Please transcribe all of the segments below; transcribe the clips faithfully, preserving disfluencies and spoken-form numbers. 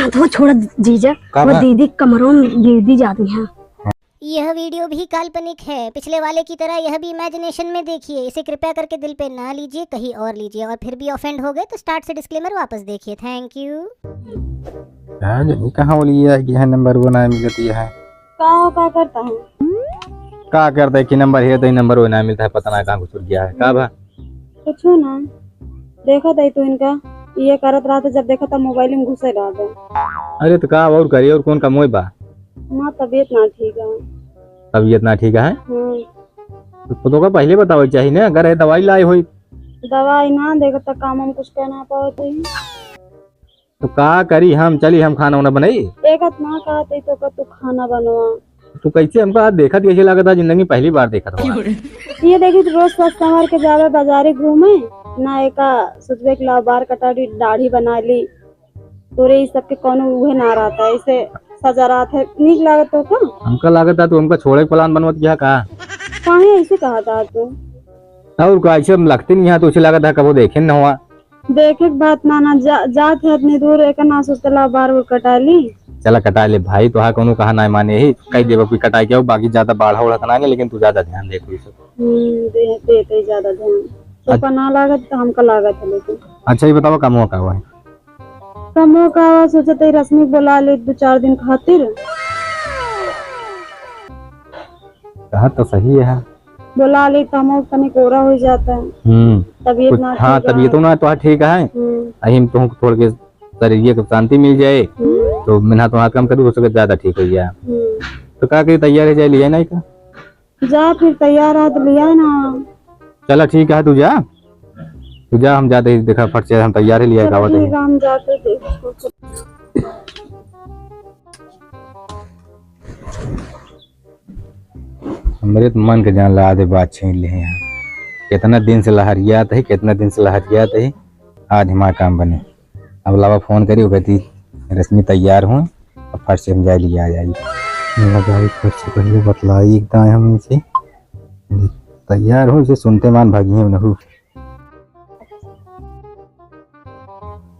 तो छोड़ा जीजा, का वो बा? दीदी कमरों में दीदी जाती हैं। यह वीडियो भी काल्पनिक है। पिछले वाले की तरह यह भी इमेजिनेशन में देखिए। इसे कृपया करके दिल पे ना लीजिए, कहीं और लीजिए, और फिर भी ऑफेंड हो गए तो स्टार्ट से डिस्क्लेमर वापस देखिए। थैंक यू। का जानी कहाँ बोली है कि यहाँ नंबर वो ना मिलती है। का हो, का करता है? का करता है कि नंबर है तो ही नंबर वो ना मिलता है, पता ना कहाँ घुस गया है। का बा? कुछो ना, देखत है तू इनका, ये करत रहते, जब देखत है मोबाइल में घुसे रहते। अरे तो का और करी, और कौन कमोई बा? माँ तबीयत ना ठीक है। तबीयत ना ठीक है? हम्म। तो, तो का पहले बतावे चाहिए ना, अगर ये दवाई लाई होई। दवाई ना देखत तो काम हम कुछ कह ना पावत है। तो का करी हम, चली हम खाना उना बनाई। देखत ना कहत है तो का तू खाना बनवा। तू कैसे हमका आज देखत, कैसे लागत है जिंदगी में पहली बार देखत हो। ये देखी तो रोज सज संवर के जावे बाजारे घूमे, ना एका सोचबे कि लाओ बार कटा ली, दाढ़ी बना ली। तोरे ई सबके कौनो उहे ना रहता है, ऐसे सजा रहत है, नीक लागत हो का? हमका लागत है तू हमका छोड़े के प्लान बनवत किया का? काहे ऐसे कहत है तू? और का, ऐसे हम लगते नहीं है तो उसे लागत है कबो देखे न हुआ। देखे के बात ना, ना जा, जात है इतनी दूर, एक ना सोचते ला बार वो कटा ली। चला कटा ले भाई, तोहार कौनो कहा ना माने ही, कह देबा कोई कटाई के हो, बाकी ज्यादा बाढ़ा उड़ा ना, लेकिन तू ज्यादा ध्यान दे कोई से। हम्म, दे, देते ही ज्यादा ध्यान। तो अच्छा। का ना लागत तो हमका लागत है लेकिन। अच्छा, ये बतावा कमवा का हुआ है? कमवा का हुआ, सोचत है रश्मि बोला ले दो चार दिन खातिर। कहा तो सही है। बोला ले तो हम तनी कोरा हो जाता है। हम्म। तबीयत कुछ, ना हाँ, ठीक है। तबीयत ना तो ठीक है। हम्म। अहिम तो थोड़ के शरीर के शांति मिल जाए, हम्म। तो मेहनत वहाँ कम करू, हो सके ज्यादा ठीक हो जाए। हम्म। तो का करी, तैयार है जाए, लिया नहीं का? जा फिर, तैयार है तो लिया ना। चला ठीक है, तू जा, तू जा, हम जाते ही देखा फट से हम तैयार है, लिया चलो गावत ठीक है। है, हम जाते देखो। हमरे तो मन के जान ला दे बात छीन ले हैं। कितना दिन से लहरियात है, कितना दिन से लहरियात है, आज हमारा काम बने। अब लावा फोन करी, वो कहती, "रश्मि तैयार हूँ, अब फट से हम जाए लिया आ जाई।" लगाई फट से पहले बतलाई एक दाएं हम इनसे, "तैयार हूँ", इसे सुनते मान भागी हैं नहू।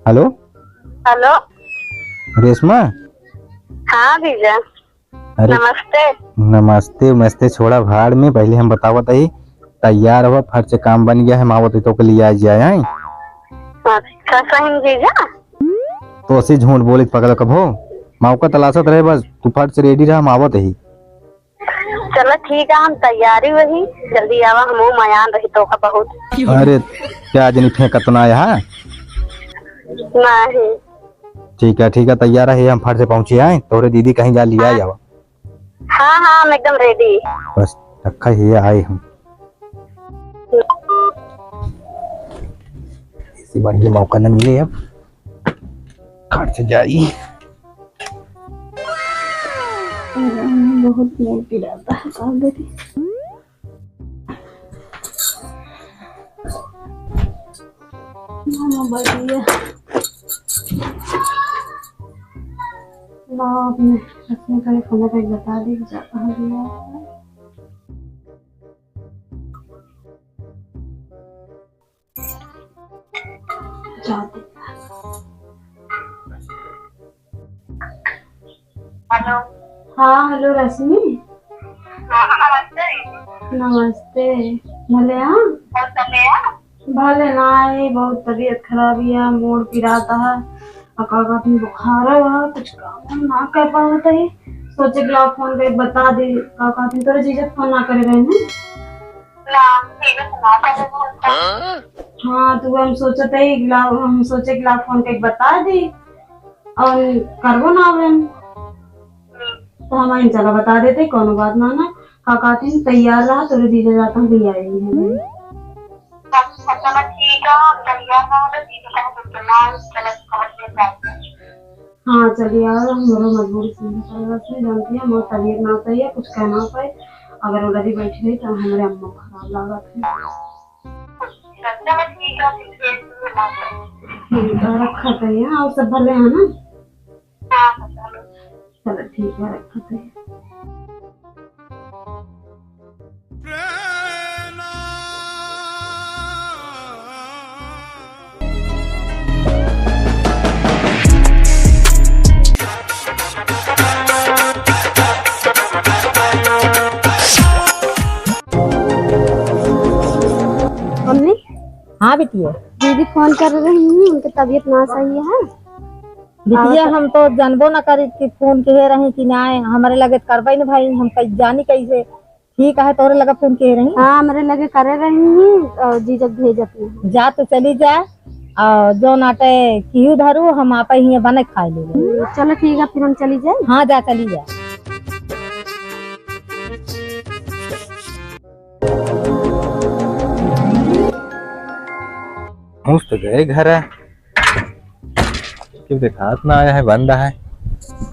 हेलो। हेलो। रेशमा। हाँ जीजा। अरे, नमस्ते। नमस्ते, नमस्ते, छोड़ा भाड़ में, पहले हम बतावत ही, तैयार हुआ, फट से काम बन गया है, हम आवत ही तोके लिया जाए, हैं? अच्छा, सही में जीजा? तो ऐसे झूठ बोलित पगला कबो, मौका तलाशत रहे, बस तू फट से रेडी रहा, हम आवत ही। चला ठीक है, हम तैयारी वही, जल्दी आवा, हमहू मयान रही तोका बहुत। अरे, क्या जनी फेंकत ना यहाँ? नहीं। ठीक है, ठीक है, तैयार है, हम फट से पहुँची आए, तोहरे दीदी कहीं जा लिया हाँ। जावा। हाँ, हाँ, हम एकदम रेडी। बस, रखा ही आए हम। इसी बार ये मौका न मिले अब। खर्च जाई। बहुत मूड पिराता है, का करी? मामा बढ़िया। लाओ अपने अपने करे फोन पे बता दी, जा कहाँ गया? हेलो। हाँ, हेलो रश्मि। हाँ, नमस्ते। नमस्ते। भले हाँ? भले ना है, बहुत तबीयत खराब है, मूड पिराता है। और का कहत ही, बुखार है, कुछ काम वाम ना कर पावत ही। सोचे कि लाओ फोन करके बता दे, का कहत ही, तोरे जीजा फोन ना करे रहे हैं? ना, ठीक है, सुना था, मैं बोलता हूँ। हाँ, तो हम सोचत ही, ला-, हम सोचे कि ला फोन करके बता दी, और करबो ना आवे। हम्म। तो हम इन चला बता देते, कोनो बात ना, ना, का कहत ही, तैयार रहा, तोरे जीजा जाता हम ले आएंगे। अच्छा, चलो ठीक है, हम तैयार रहा, तो जीजा का हम चला, चलो, समझ में जाएंगे। हाँ, चलिए, और हमरो मजबूरी समझ पड़ेगा, इसमें जानती है, हमारी तबीयत ना सही है, कुछ कह ना पाए। अगर उधर ही बैठी रही, तो हमरे अम्मा खराब लागत है। चलो, ठीक है, फिर भेज दूँगी ना। ठीक है, रखा तो है, और सब भले हैं ना? हाँ, हाँ, चलो। चलो, ठीक है, रखा तो है। हाँ बिटिया। दीदी फोन कर रही हैं, उनकी तबीयत ना सही है। बिटिया, हम तो जानबो ना करी कि फोन किहे रही कि ना, हमरे लगे करबे न भाई, हम कई जानी कैसे। ठीक है, तोरे लगे फोन किहे रही। हाँ, हमरे लगे करे रही हैं और जीजक भेजत हैं। जा तो चली जा, और जो नाटे किहू धरू, हम आपे हियाँ बने खाए लेबे। हम्म, चलो ठीक है, फिर हम चली जाए। हाँ, जा चली जा। पहुँच तो गए घर है, क्यों देखात ना आया है, बंद है।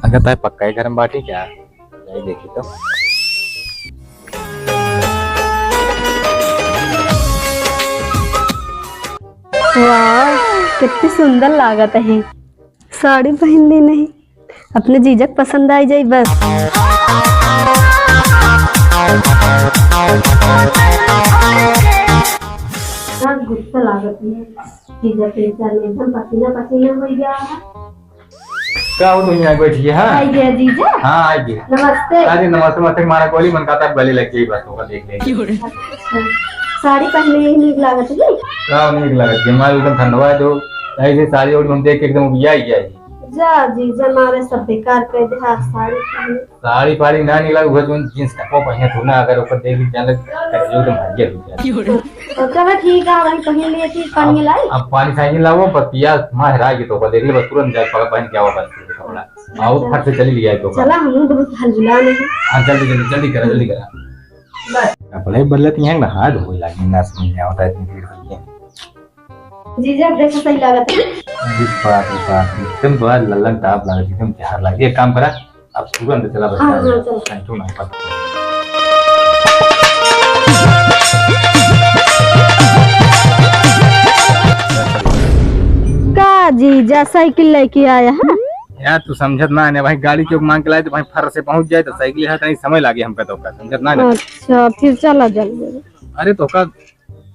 अगर तो पक्का ही घर में बाटी क्या, जाई देखी तो। वाह, कितनी सुंदर लागत है। साड़ी पहन ली नहीं, अपने जीजक पसंद आई जाई बस। बहुत गुस्सा लागत है, जीजा के चल एकदम पसीना पसीना हो गया है। का हो, तुम यहाँ बैठी है? हाँ? आई गया जीजा। हाँ, आई गया। नमस्ते। अरे नमस्ते, नमस्ते, हमारा गोली मन का था, गले लग गई बस, होगा देख लेंगे। अच्छा, साड़ी पहने यही नीक लागत है। का नीक लागत है, हमारे एकदम ठंडवा है तो, ऐसे साड़ी ओढ़ हम देख के एकदम उबिया ही गया है। जा जीजा, मारे सब बेकार कर दे, हाँ, साड़ी पहने। साड़ी फाड़ी ना निकला, उहे जोन जींस टपो पहिने थू ना, अगर ओकर देख ली, जान लग, करेजो एकदम हरियर हो जाए। तो चलो ठीक है, वही पहन लिए, ठीक पहन के लाई। अब पानी सानी लाओ, पर पिया माँ हरा के तो ओकर देख ले, बस तुरंत जाए, पकड़ पहन के आओ, बस कपड़ा। आओ, फट से चली लिया तो। चला, हम लोग बहुत हलबुला में हैं। हाँ, जल्दी, जल्दी, जल्दी करा, जल्दी करा। कपड़े बदलत यहाँ नहा धोए लागी, ना समझ में आवता इतनी भीड़ होई है। जीजा, देखो सही लागत है। अरे बाप रे बाप, एकदम बड़ा लल्लन टाप लागत, एकदम जहर लागत। एक काम करा, अब तुरंत चला बस। हाँ, हाँ, चलो। नहीं तो नहीं पता। का जीजा साइकिल लेके आया है? यार, तू समझत ना है भाई, गाड़ी क्यों मांग के लाए तो भाई फर से पहुंच जाए तो साइकिल है, तनी समय लागे हमका तो का, समझत ना है। अच्छा, फिर चला जल्दी। अरे तो का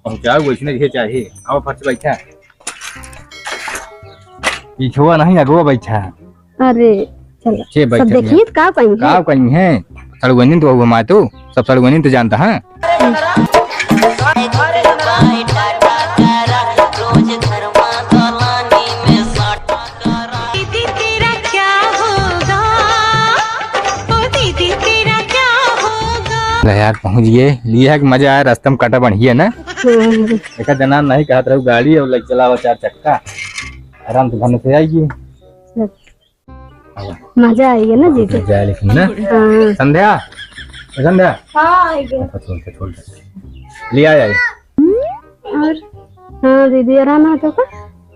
पहुँचाओ, वैसने रहे चाहे। आओ, फट से बैठा। पीछुआ नहीं, अगुआ बैठा। अरे, चलो। छे बैठा सब देखिए, है। का कहीं है? का कहीं है? सड़ुआइन तो हुआ माँ तू, सब सड़ुआइन तो जानता है। दीदी तेरा क्या होगा, ओ दीदी तेरा क्या होगा। ले यार, पहुँच गए। लिया है कि मजा आया, रास्ता में कटा बढ़िया ना। हम्म। एक जना नहीं कहत रहू, गाड़ी और लग चलावा चार चक्का, आराम से घर से आएगी। मजा आएगा ना जीजा? मजा आए लेकिन ना। हाँ। संध्या, संध्या। हाँ, आएगा। अच्छा, छोड़ दे, छोड़ दे। लिया जाए। और? हाँ दीदी, आराम है तो का?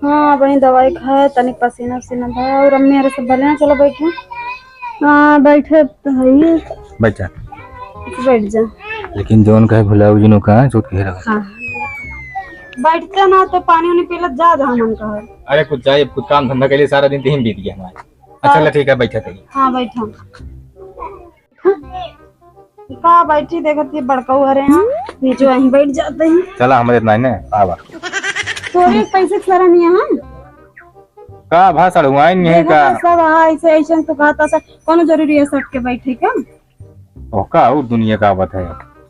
हाँ, वही दवाई खाए, तनी पसीना उसीना बा। और अम्मी अरे सब भले हैं, चलो बैठो। हाँ, बैठे तो है ही। बैठा। बैठ जा। लेकिन जौन कहे भुलाऊ जिनो कहा, चोट कहे रहो। हाँ। बैठते ना तो पानी उनी पी ले, जा जहाँ मन कहे। अरे कुछ जाए, कुछ काम धंधा के लिए सारा दिन तीन बीत गया हमारे। अच्छा, हाँ। ले ठीक है, बैठा कहीं। हाँ, बैठा। का बैठी देखत ही बड़काऊ हरे हैं, नीचे वहीं बैठ जाते हैं। चला, हमारे इतना ही ना, आवा। तोरे पैसे के शरम यहाँ? का भा सड़ुआइन नहीं है देखा का? तो सब हाँ, ऐसे, ऐसे तो कहता सा, कौनो जरूरी है सट के बैठे का? ओका और दुनिया का आवत है।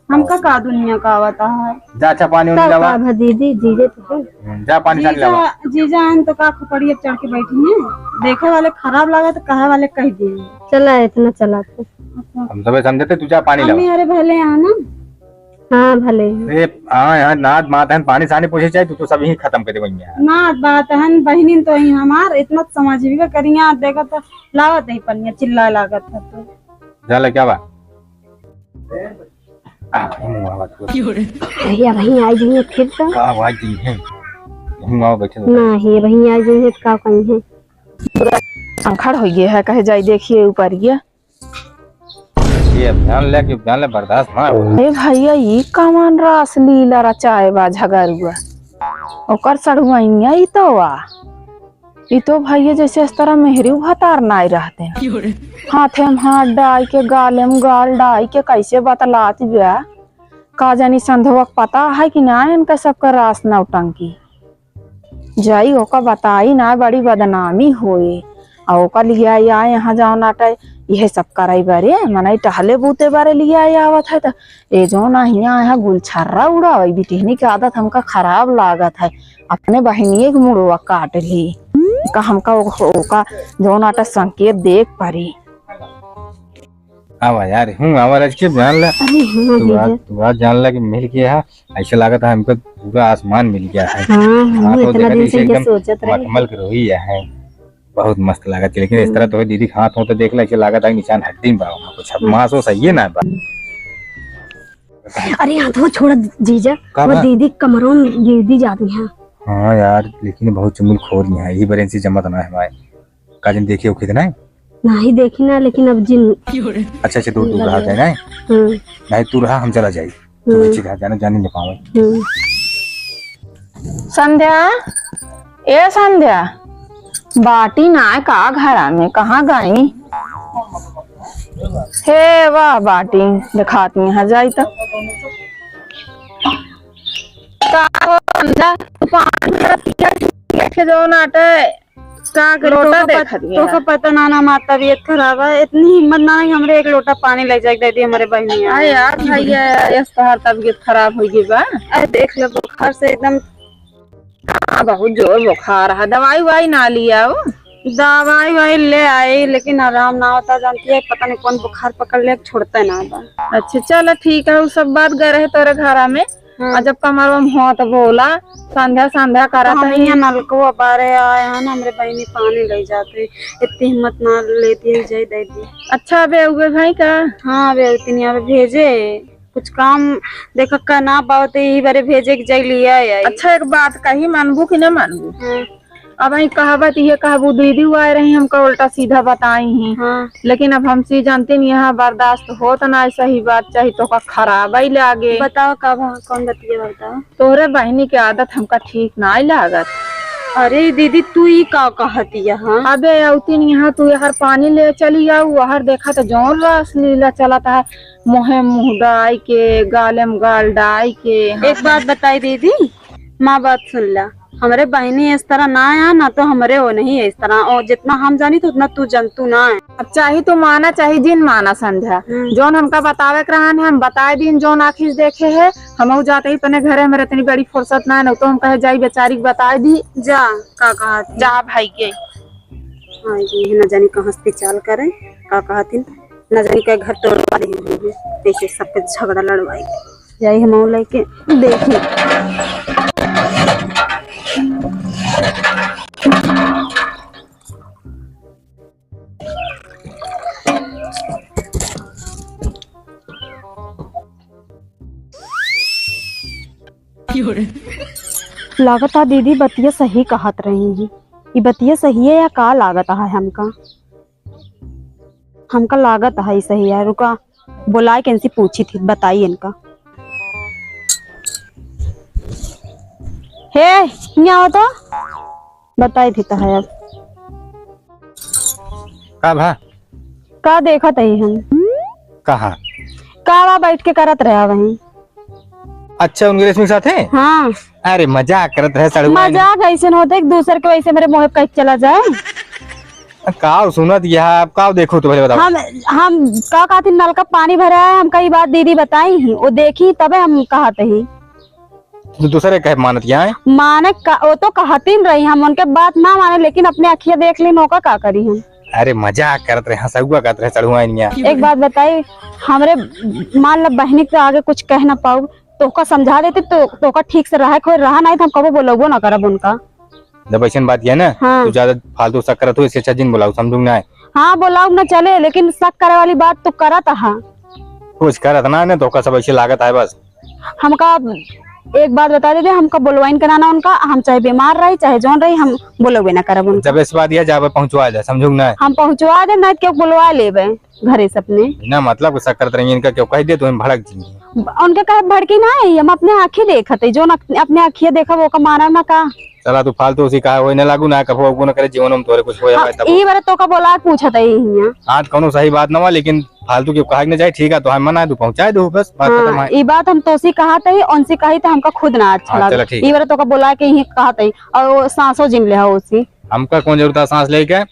हमका का दुनिया का आवत है? जा, अच्छा, पानी उनी तब लावा। का भा दीदी, जीजे तो है। हम्म, जा, पानी सानी लावा। जीजा, जीजा आन तो का खोपड़िया पे चढ़ के बैठी हैं? देखे वाले खराब लागत, कहे वाले कह दिए। चला, इतना चला तो। हम सबे समझते, तू जा पानी लावा। अम्मी, अरे भले आना। हाँ, भले। ए, हाँ, यहाँ नाद मात है, पानी सानी पूछे चाहे, तू तो सब यहीं खत्म कर दे वहीं में। नाद बात है, बहिनी तो ही हमार, इतना समझ भी करिया, देखा तो लावत है पनिया, चिल्ला लागत है तो। जा ले, क्या बा? आ, भाई, मुँह आवा तू। भैया, वहीं आ जाइए फिर तो। का आवाज दी है? मुँह आवा, बैठे रहो। ना, हे, वहीं आ जाइए, का कहीं है? अंखड़ हो गया है, कहे जाई देखिए ऊपर ये। ये अब जान ले कि जान ले, बर्दाश्त ना हो। ए भैया, ई कवन रास लीला रचाए बा झगरुआ? ओकर सड़ुआइया ई तो आ। ई तो भैया जैसे इस तरह मेहरी भतार नाई रहते हैं। हाथे में हाथ डाई के, गाले में गाल डाई के कैसे बतलात बा। का जानी संधवा के पता है कि ना इनका सबका रास नौटंकी। जाई ओका बताई ना, बड़ी बदनामी होई। अउ ओका लियाइ आए यहाँ जौन आटे, इहे सब करइ बारे, मनई टहले बूते बारे लियाइ आवत है त ए जौन आ हियाँ यहाँ गुलछर्रा उड़ावइ, बिटिहनी के आदत हमका खराब लागत है। अपने बहिनिये के मुड़वा काट ली। का हमका ओ-, ओका जौन आटे संकेत देख परी। आवा यार, हूँ, आवा राज के जान ला। अरे हाँ, तू आज, जीजा। तू आज जान ला कि मिल गया है, ऐसे लागत है हमको पूरा आसमान मिल गया है। हाँ, हम हाँ, तो इतना देखा दिन जैसे से ये एकदम सोचत रहे। मखमल के रोही है, बहुत मस्त लागत है। लेकिन इस तरह हम्म। तो दीदी के हाथ हो तो देख ला, ऐसे लागत है निशान हड्डी में बा, कुछ अब हम्म। मांस हो सही है ना बा। अरे हाथ वो छोड़ा जीजा, का वो बा? दीदी कमरों गिर दी जाती है। हाँ यार, लेकिन बहुत चुगलखोर ही है, यही बरेन से जमत ना है भाई। का जिन देखियो कितना है? नाही देखी ना, लेकिन अब जिन अच्छा, अच्छा, दूर, दूर रहा जाए ना। हम्म। नाही, तू रहा, हम चला जाई। तू हम्म। पीछे रहा, जाने, जाने न पावे। हम्म। संध्या, ए संध्या, बाटी ना का घरा में, कहाँ गई? हे वाह, बाटी देखाती यहाँ जाई तो। का हो संध्या, तू पानी पिया, पिया के जो नाटे का करी, लोटा तोका पत-, देखत बिया। तोका पता ना, ना, हमार तबीयत खराब है, इतनी हिम्मत ना है कि हमरे एक लोटा पानी ले जाके दे दी हमरे बहिनिया। अरे यार भैया, यस तोहार तबीयत खराब हो गई बा। अरे देख ले, बुखार से एकदम। हाँ, बहुत जोर बुखार है, दवाई उवाई ना लिया हो? दवाई उवाई ले आई, लेकिन आराम ना होता, जानती है, पता नहीं कौन बुखार पकड़ ले, छोड़ता ना बा। अच्छा, चल ठीक है, वो सब बात गए रहे तोरे घरा में। हाँ। और जब कमरवा में हो तो बोला, संध्या संध्या तो करत हम है। यहाँ नलको बारे आए हैं ना, हमरे बहिनी पानी ले जाते, इतनी हिम्मत ना लेती है, जाई दे दी। अच्छा, अबे उबे भाई का? हाँ, अबे उतनी अबे भेजे, कुछ काम देख का ना पावते, यही बारे भेजे के जाई लिया आई। अच्छा, एक बात कही, मानबू कि ना मानबू? हाँ। अब आई कहबत ये कहबू, दीदी वो आए रही, हमका उल्टा सीधा बताई ही। हाँ। लेकिन अब हमसे जानते नहीं, यहाँ बर्दाश्त होत ना, सही बात चाही तो का खराब ही लागे। बताओ का भा-, कौन बतिया बताओ? तोहरे बहिनी के आदत हमका ठीक नाई लागत। अरे दीदी, तू ई का कहत यहाँ? अबे अउतिन यहाँ तू यार पानी ले चली आऊ, वहर देखा तो जौन रास लीला चलत है, मुँहे मुँह डाई के, गाले में गाल डाई के। एक बात बताई दीदी, माँ बात सुन ला, हमरे बहिनी इस तरह ना आया ना तो हमरे वो नहीं है इस तरह, और जितना हम जानी तो उतना तू जनतू ना है। अब चाहे तू माना चाहे जिन माना संध्या, हम्म। जौन हमका बतावे के रहन है हम बताए दीन, जौन आँखी से देखे है। हमहू जात ही अपने घरे, हमरे इतनी बड़ी फुर्सत ना है, न तो हम कहे जाई बेचारी के बताए दी। जा, का कहत ही? जा भाई के। हाँ, ये न जानी कहाँ से चाल करे, का कहत ही, न जानी के घर तोड़वा दे, ऐसे सबके झगड़ा लड़वाई। जाई हमहू लेके देखी। लागत है दीदी बतिया सही कहत रही ही। ई बतिया सही है या का लागत है हमका? हमका लागत है ई सही है। रुका, बोलाए के इनसे पूछी थी, बताई इनका। हे, हियाँ आओ तो। बताई थी तो है अब। का भा? का देखत ही हम? कहाँ? का बा बैठ के करत रहा वहीं? अच्छा, उनके रेशमी के साथ है? हाँ। अरे, मजाक करत रहे सड़ुआ। मजाक ऐसे न होते, एक दूसर के वैसे मेरे मुँह पे कहीं चला जाए। का सुनत यह, आप का देखो तो पहले बताओ। हम, हम का कहती, नल का पानी भरा है, हमका ई बात दीदी बताई ही, वो देखी तबे हम कहत ही। तो दूसरे कहे मानत यहाँ है? माने का, वो तो कहती न रही, हम उनके बात ना माने, लेकिन अपने अखिया देख ली, नौका का करी हम? अरे मजाक करत रहे, हंसौआ करत रहे, सड़ुआइनिया। एक बात बताई, हमरे मान ला बहनी के आगे कुछ कह ना पाऊ, तोहका समझा देती तो तोहका ठीक से रहे, कोई रहा नहीं तो हम कबो बोलबो ना करब उनका। जब ऐसन बात है ना, हाँ। तू ज्यादा फालतू शक करत हो, इससे अच्छा जिन बोलाऊ, समझू ना है। हाँ, बोलाऊ ना चले, लेकिन शक करे वाली बात तो करत हा। कुछ करत ना है ना, तोहका सब ऐसे लागत है बस। हमका एक बात बता देते, हमका बोलवाइन कराना उनका, हम चाहे बीमार रही, चाहे जौन रही, हम बोलबे ना करब उनका। जब इस बात यह जाबे पहुँचवा दे, समझू ना? हम पहुँचवा दे, नहीं तो क्यों बोलवा लेबे घरे से अपने। बिना मतलब के शक करत रही, इनका क्यों कह दे, तो हम भड़क जाएंगे। उनके कहे भड़की ना है, हम अपने आँखें देखत है, जौन अक-, अपने आँखिया देखब, ओका मानब ना का? चला तू फालतू उसी कहा, वही ना लागू ना, कभो अबो ना करे, जीवन में तोरे कुछ हो जाए हाँ, तब। ई बार तोका बोला के पूछत है हियाँ। आज कौनो सही बात ना हुआ, लेकिन फालतू के कहा के ना जाए, ठीक है, तो हम मना, तू पहुँचाए दो, बस बात हाँ, खत्म है। ई बात हम तोसी कहत ही, उनसे कही तो हमका खुद ना अच्छा हाँ, लगा। चला, ठीक ई है। बार तोका बोला के यही कहत ही, और वो सांसो जिन ले हो उसी। हमका कौन जरूरत है सांस लेके?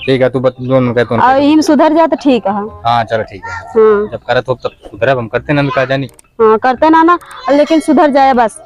ठीक है, तू बत-, जोन कहे तो और इहिम सुधर जाए तो ठीक है। हाँ, चलो ठीक है। हाँ। जब करत हो तब सुधरब, हम करते ना, का जानी। हाँ, करते ना ना, लेकिन सुधर जाए बस।